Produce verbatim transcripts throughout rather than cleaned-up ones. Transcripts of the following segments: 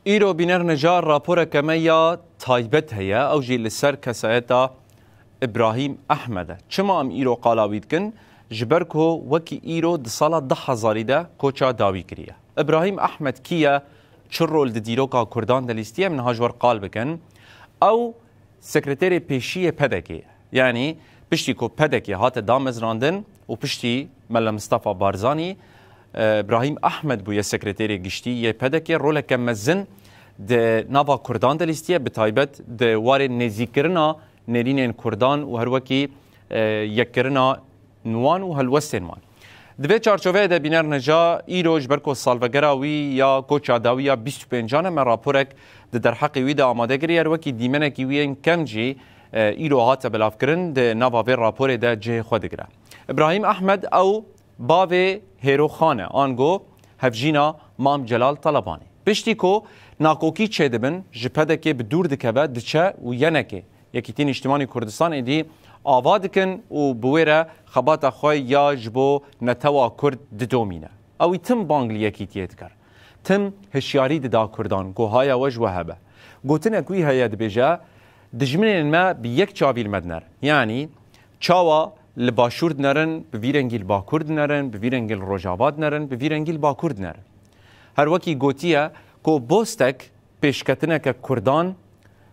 Îro bîner nijar raporeke me ya taybet heye, ew jî li ser kesayeta Îbrahîm Ehmed e. Çima em îro qala wî dikin? Ji ber ku wekî îro di sala du hezarî de koça dawî kiriye. Îbrahîm Ehmed kî ye? Çi rol di dîroka Kurdan de lîstiye? Em niha ji we re qal bikin. Ew sekreterê pêşî yê P D K'ê ye. Yanî piştî ku P D K hate damezrandin û piştî Mele Mistefa Barzanî, e, Îbrahîm Ehmed bûye sekreterê giştî yê P D K'ê, roleke mezin di nava Kurdan de lîstiye, bi taybet di warê nêzîkkirina nêrînên Kurdan û her wekî, e, yekkirina wan û helwestên wan. Di vê çarçoveyê de bîner nija îro ji ber ku salvegera wî ya koça dawî ya bîst û pêncan e, me raporek di derheqê wî de amade kiriye. Her wekî dîmenekî wî yên kem jî, e, îro hate belavkirin, di nava vê raporê de cihê xwe digire. Îbrahîm Ehmed ew bavê Hêro Xan e, ango hevjîna Mam Celal Talebanî. Piştî ku nakokî çêdibin, ji P D K'ê bi dûr dikeve, diçe û yenekê Yekîtî Nîştimanî Kurdistan êdî ava dikin û bi wê re xebata xwe ya ji bo netewa Kurd didomîne. Ewî tim bang li yekîtiyê dikir. Tim hişyarî dida Kurdan, ku haya we ji we hebe. Gotinek wî heye, dibêje, dijminên me bi yek çavî li me dinerin. Yanî çawa li Başûr dinerin, bi vî rengî li Bakur dinerin, bi vî rengî li Rojava dinerin, bi vî rengî li Bakur dinerin. Her wekî gotiye ku bostek pêşketineke Kurdan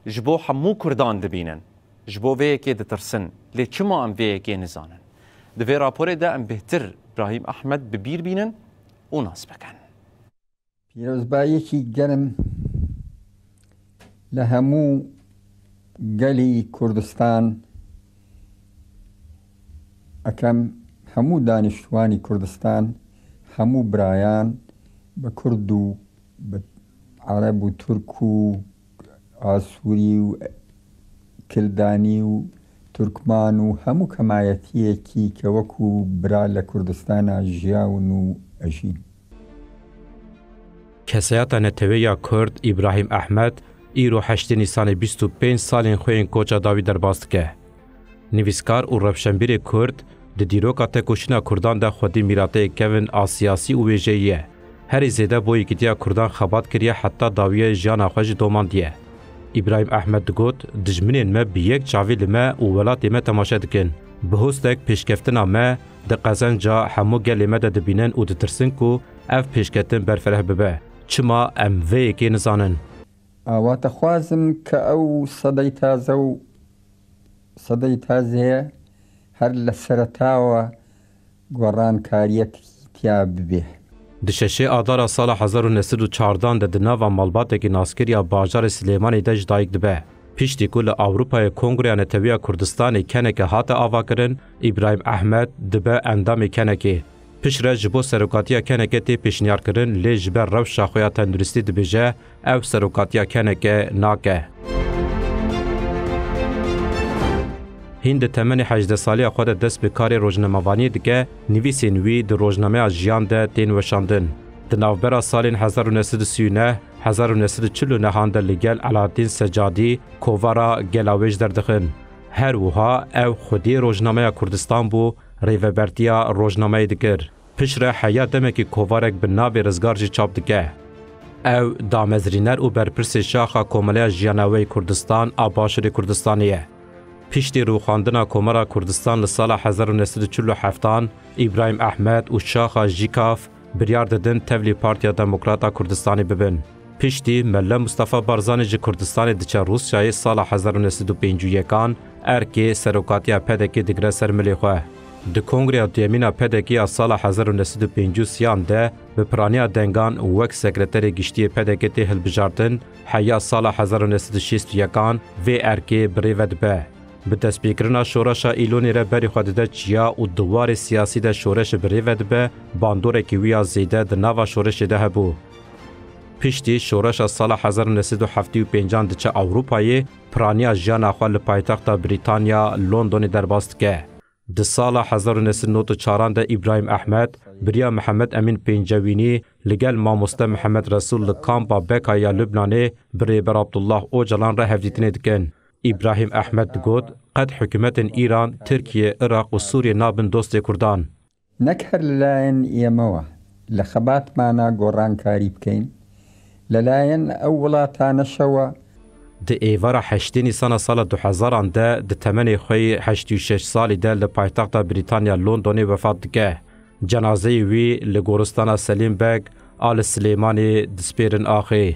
ji bo hemû Kurdan dibînin. Ji bo vê yekê ditirsin. Lê çima em vê yekê nizanin? Di vê raporê de em bêhtir Brahîm Ehmed bi bîr bînin û nas bikin. Pîrozbayiyekî germ li hemû gelî Kurdistan ekem, hemû daniştwanî Kurdistan, hemû birayan bi Kurd û bi Ereb û Tirk û Asûrî û Kildanî û Turkman û hemû kemayetiyekî ke wekû bira li Kurdistana jiyawin û ejîn. Kesayeta netewê ya Kurd Îbrahîm Ehmed îro heştê Nîsanê bîst û pênc salên xwe yên koça dawî derbas dike. Nivîskar û rewşenbîrê Kurd di dîroka tekoşîna Kurdan de xwedî mîrateyê kevin a siyasî û wêjeyî ye. Herî zêde bo yekîtiya Kurdan xebat kiriye heta dawiyê jiyana xwe jî domandiye. Îbrahîm Ehmed digot, dijminên me bi yek çavî li me û welatê me temaşe dikin. Bi hostek pêşkeftina me di qezenca hemû gelê me de dibînin û ditirsin ku ev pêşketin berfireh bibe. Çima em vê yekê nizanin? Awa te xwazim ke ew sedey taze û sedey taze ye, her li seretawa gorankariyekî tiya bibe. Di şeşê Adara sala hezar û neh sed û çardan de di nava malbatekî naskir ya bajarê Silêmanê de ji dayik dibe. Piştî ku li Ewropayê Kongreya Netewiya Kurdistanê keneke hate avakirin, Îbrahîm Ehmed dibe endamê kenekê. Piştre ji bo serokatiya keneke tê pêşniyarkirin, lê ji ber rewşa xwe ya tenduristî dibêje, ew serokatiya keneke nake. Hîn di temenê hejdeh saliya xwe de dest bi karê rojnamevaniyê dike, nivîsên wî di rojnameya Jiyan de tên weşandin. Di navbera salên hezar û neh sed û sî û neh, hezar û neh sed û çil û nehan de li gel Eladdîn Secadî kovara Gelawêj derdixin. Her wiha ew xwediyê rojnameya Kurdistan bû, rêvebertiya rojnameyê dikir. Piştre heya demekî kovarek bi navê Rizgar jî çap dike. Ew damezrîner û berpirsê şaxa Komeleya Jiyana we yê Kurdistan a Başûrê Kurdistanê ye. Piştî rûxandina Komara Kurdistan li sala hezar û neh sed û çil û heftan, Îbrahîm Ehmed û şaxa Jîkaf biryar didin tevlî Partiya Demokrat a Kurdistanê bibin. Piştî Mele Mustafa Barzanî ji Kurdistanê diçe Rûsyayê sala hezar û neh sed û pêncî û yekan erkê serokatiya P D K'ê digire ser milê xwe. Di Kongreya duyemîn a P D K'ê ya sala hezar û neh sed û pêncî û sêyan de bi piraniya dengan wek sekreterê giştî yê P D K'ê tê hilbijartin, heya sala hezar û neh sed û şêst û yekan vê erkê bi rê ve dibe. Bi destpêkirina şoreşa Îlonê re berê xwe dide çiya û di warê siyasî de şoreşê bi rê ve dibe, bandorekî wî ya zêde di nava şoreşê de hebû. Piştî şoreşa sala hezar û neh sed û heftê û pêncan diçe Ewropayê, piraniya jiyana xwe li paytexta Brîtanya, Londonê derbas dike. Di sala hezar û neh sed û nod û çaran de Îbrahîm Ehmed bi riya Mihemed Emîn Pêncewînî li gel mamoste Mihemed Resûl li kampa Beka ya Lubnanê bi Rêber Abdullah Ocalan re hevdîtinê dikin. Îbrahîm Ehmed digot, qet hikûmetên Îran, Tirkiye, Iraq û Sûriye nabin dostê Kurdan. Nek her li layên êmewa li xebatmana gorankarî bikeyn, لەلایەن ئەو وڵاتانەشەوە. Di êvara heştê Nîsana sala du hezaran de di temenê xwe yê heştê û şeş salî de li paytexta Brîtanya Londonê wefat dike. Cenazeyê wî li goristana Selîm Beg a li Silêmanê dispêrin axê.